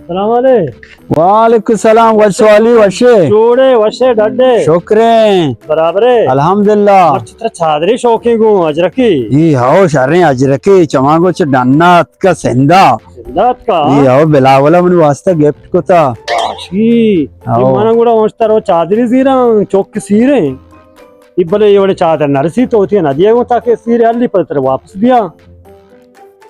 سلام علیکم۔ وعلیکم السلام، وش سوالی وشے۔ جوڑے، وشے، ڈڈے۔ شکریں۔ برابرے۔ الحمدللہ۔ مرچی ترا چادرے شوقیں گوں، اجرکی۔ ای ہاو، شریں اجرکی، چماں گوں چہ ڈنا اتکا سندا۔ سندا اتکا؟ ای ہاو، بلاولا منی واسطہ گفٹ کتا۔ اشی۔ ہاو۔ منا گوڑا وشتر و چادری زیراں، چوک سیریں۔ ای بلے یہ وڑے چادر نرسی تو ہوتی ہے نا، دیا گوں تاکہ سیر حلی پر تر واپس دیا۔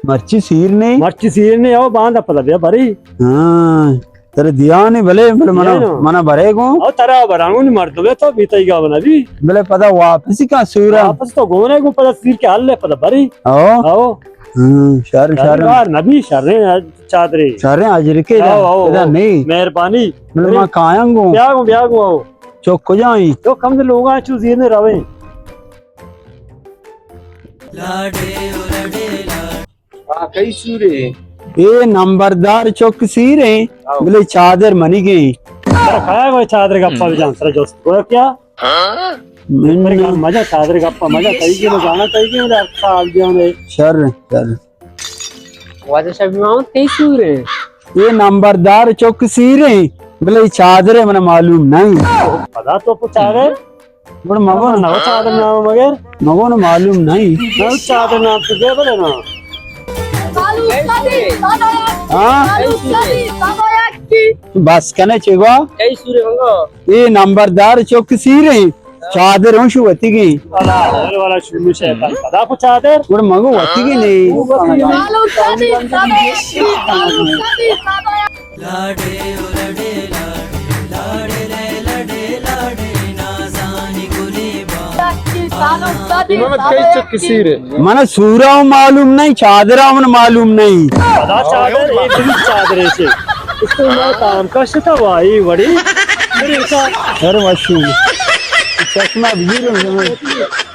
مرچی سیر نہیں؟ مرچی سیر نہیں، او باندا پدا بیا بری۔ ہاں، ترے دیانی بلے، بلے منا، یہ نا۔ منا برے گوں۔ او ترا برانگون مردمے تو بیتئی گا بنا بھی۔ بلے پدا واپسی کا سورا۔ واپس تو گونے گوں پدا سیر کے حل ہے پدا بری۔ او۔ او۔ ہاں، شر، شر۔ بار نبی شریں چادری۔ شریں اجرکی دا۔ او، او، پدا او۔ نہیں۔ مہربانی۔ بلے ما کایاں گوں۔ بیا گوں، بیا گوں، او۔ چوک کجا ایں؟ چوک ہم لوگا چو زینے رویں۔ ہاں، کئی سورے؟ اے نمبردار چوک سیریں، ہاں۔ بلے چادر منی گئیں۔ ترا کھایا گوئے چادر گپا بجان، ترا جست گوئے کیا؟ من پر گپ مجا، چادر گپا مجا، کئی گئے نہ جانا، کئی گئے نہ سال دیانے۔ شر، شر۔ واجہ شبی محمد کئی سورے؟ اے نمبردار چوک سیریں، بلے چادر من معلوم نہیں۔ پدا تو پچارے؟ بڑ مگو نہ چادر نام مگر؟ مگو نہ معلوم نہیں۔ نہ چادر نام تو دے بلے نا۔ ہاں؟ بس کنے چگوا؟ کئی سورے منگو؟ اے نمبردار چوک سیریں۔ چادر ہوں شو وتی گئی۔ والا، والا شروع شیطان۔ پدا کو چادر؟ گڑ مگو وتی گئی نہیں۔ محمد کئی چک سیرے؟ من سورا ہوں معلوم نہیں، چادرا ہوں معلوم نہیں۔ پدا چادر، اے دل چادر ہے سے۔ اس کو میں کام کا شتا وائی وڑی۔ پھر ان کا سر وشو۔ چشمہ بزیر۔